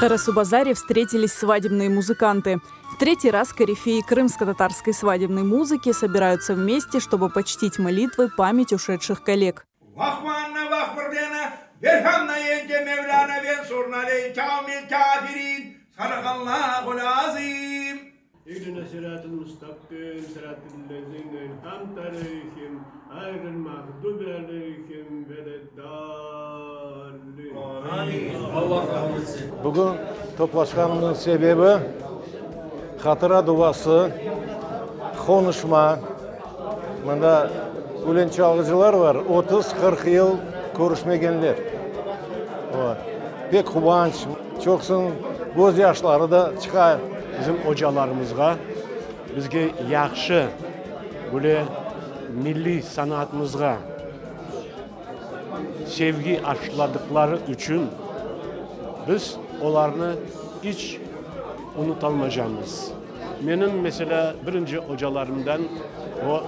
Карасубазаре встретились свадебные музыканты. В третий раз корифеи крымско-татарской свадебной музыки собираются вместе, чтобы почтить молитвой память ушедших коллег. Bugün toplaşqanımıznıñ sebebi, hatıra duası, qonuşma. Mında ülen çalğıcılar bar, 30-40 yıl körüşmegenler. Pek quvanç, çoqusınıñ közyaşları da çıqa. Bizim ocalarımızğa, bizge yahşı böyle milliy sanatımızğa sevgi aşıladıqları içün biz olarnı iç unutalmacamız. Menim, meselâ, birinci ocalarımdan o,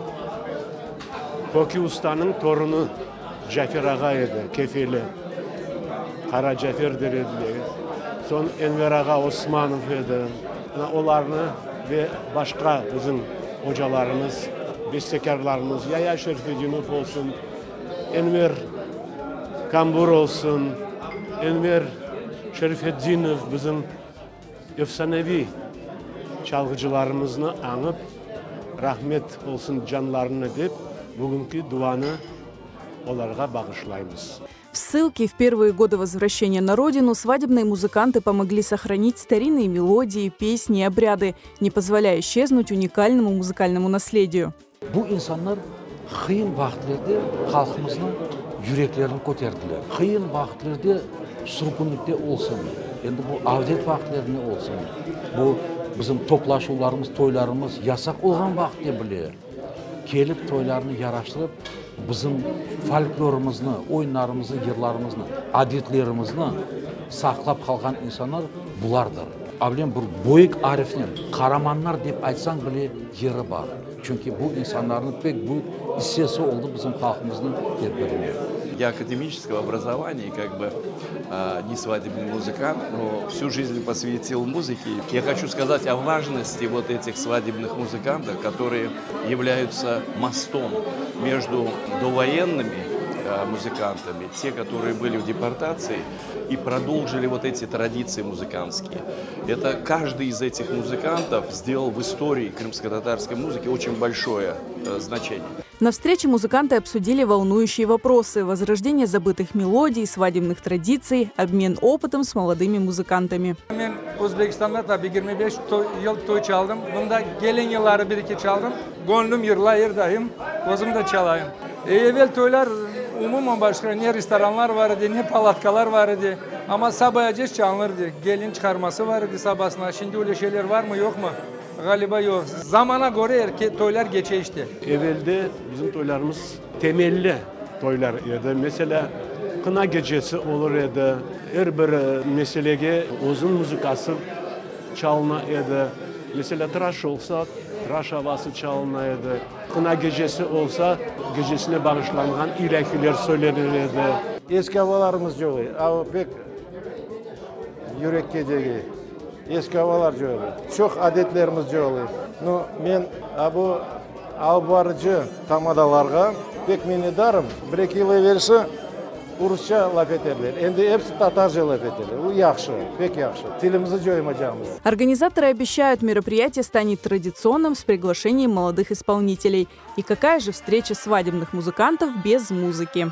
Köki ustanıñ torunı Cafer ağa edi, Kefeli. Qara Cafer der ediler. Soñ Enver ağa Osmanov edi. Mına olarnı ve başqa bizim ocalarımız, bestekârlarımız, Yaya Şerfedinov olsun, Enver Kambur olsun, Enver Şerfedinov bizim Efsaneviy çalğıcılarımıznı añıp, rahmet olsun canlarına dep, bugünki duanı olarğa bağışlaymız. В ссылке в первые годы возвращения на родину свадебные музыканты помогли сохранить старинные мелодии, песни и обряды, не позволяя исчезнуть уникальному музыкальному наследию. Bu insanlar qıyın vaqıtlerde halqımıznıñ yüreklerini köterdiler. Qıyın vaqıtlerde sürgünlikte olsun, endi bu avdet vaqıtlerinde olsun, bu bizim toplaşuvlarımız, toylarımız yasaq olğan vaqıtte bile kelip toylarnı yaraştırıp, bizim folklorımıznı, oyunlarımıznı, yırlarımıznı, adetlerimizni saqlap qalğan insanlar bulardır. Avlen bir böyük arifnen qaramanlar dep aytsañ bile yeri bar. Çünki bu insanlarnıñ pek büyük issesi oldı bizim halqımıznıñ tedbirine. Я академического образования, как бы не свадебный музыкант, но всю жизнь посвятил музыке. Я хочу сказать о важности вот этих свадебных музыкантов, которые являются мостом между довоенными музыкантами, те, которые были в депортации, и продолжили вот эти традиции музыкантские. Это каждый из этих музыкантов сделал в истории крымско-татарской музыки очень большое э, значение. На встрече музыканты обсудили волнующие вопросы – возрождение забытых мелодий, свадебных традиций, обмен опытом с молодыми музыкантами. Men Özbekistanda tabi 25 yıl toy çaldım. Mında kelin yılları bir-eki çaldım. Göñlüm yırlayır dayım, özüm de çalayım. Evel toylar umuman başqa, ne restoranlar bar edi, ne palatkalar bar edi. Amma sabayaceş çalınır edi. Gelin çıqarması bar edi sabasına. Şimdi öyle şeyler barmı, yoqmı? Ğaliba yoq. Zamana köre toylar keçe işte. Evelde bizim toylarımız temelli toylar edi. Meselâ, qına gecesi olur edi. Er bir meselege özüniñ muzıkası çalına edi. Meselâ, tıraş olsa, tıraş avası çalına edi. Qına gecesi olsa, gecesine bağışlanğan ilâhiler söylenir edi. Eski avalarımız yoq edi. Ava pek yürekke degey. Eski avalar yoq edi. Çoq adetlerimiz yoq edi. Nu, men a bu alıp barıcı tamadalarğa pek minnetdarım. Bir-eki yıl evelsi Rusça laf eterler. Endi episi tatarca laf eteler. Bu yahşı, pek yahşı. Tilimizni coymacaqmız. Организаторы обещают, мероприятие станет традиционным с приглашением молодых исполнителей. И какая же встреча свадебных музыкантов без музыки?